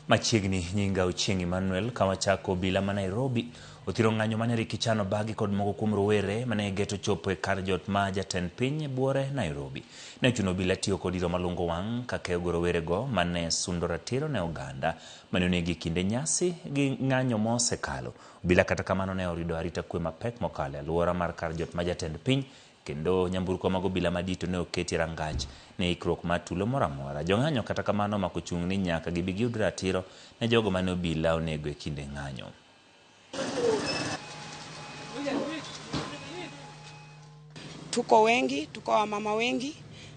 Machiegni nyinga Ochieng' Emmanuel kawachako obila ma Nairobi othiro ng'anyo mane Ricky Chano bagi kod moko kuom rowere mane geto chopo e kar jot ma jatend piny buore Nairobi. Ne ochuno obila tiyo kod iro malungo wang' ka keyo go rowerego mane sundo ratiro ne oganda mane onegi e kinde nyasi gi ng'anyo mosekalo. Obila kata kamano ne orido arita kwe mapek mokalo e alwora mar kar jot ma jatend piny kendo nyamburko mag obila madito ne oketi e rangach ne ikruok mar tulo moro amora. Jong'anyo kata kamano omako chung' ni nyaka gibi giyud ratiro ne jogo mane obila onego e kinde ng'anyo. Tuko wengi, tuko wamama wengi,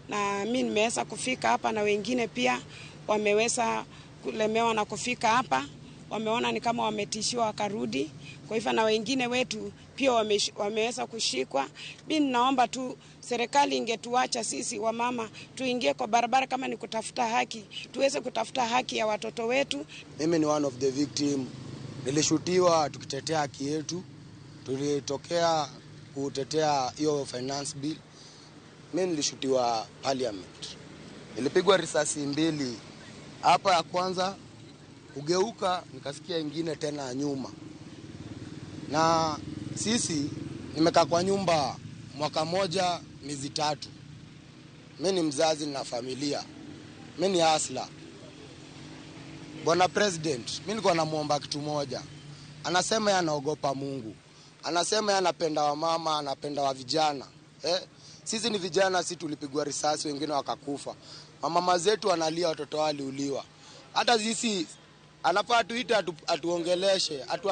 na mi nimeweza kufika hapa na wengine pia wameweza kulemewa na kufika hapa, wameona ni kama wametishiwa wakarudi. Kwa hivyo na wengine wetu pia wameweza kushikwa. Mi ninaomba tu serikali ingetuacha sisi wamama tuingie kwa barabara, kama ni kutafuta haki, tuweze kutafuta haki ya watoto wetu. Mimi ni one of the victim, nilishutiwa tukitetea haki yetu, tulitokea kutetea hiyo finance bill. Mimi nilishutiwa parliament, nilipigwa risasi mbili hapa, ya kwanza kugeuka nikasikia ingine tena nyuma. Na sisi nimekaa kwa nyumba mwaka moja miezi 3. Mimi ni mzazi na familia, mimi ni asla. Bwana President, mimi nilikuwa namuomba kitu moja. Anasema yeye anaogopa Mungu, anasema yeye anapenda wamama, anapenda wa vijana. Sisi ni vijana, sisi tulipigwa risasi, wengine wakakufa. Mama zetu wanalia, watoto wao waliuliwa. Hata sisi anafaa tuite atuongeleshe, atuambie.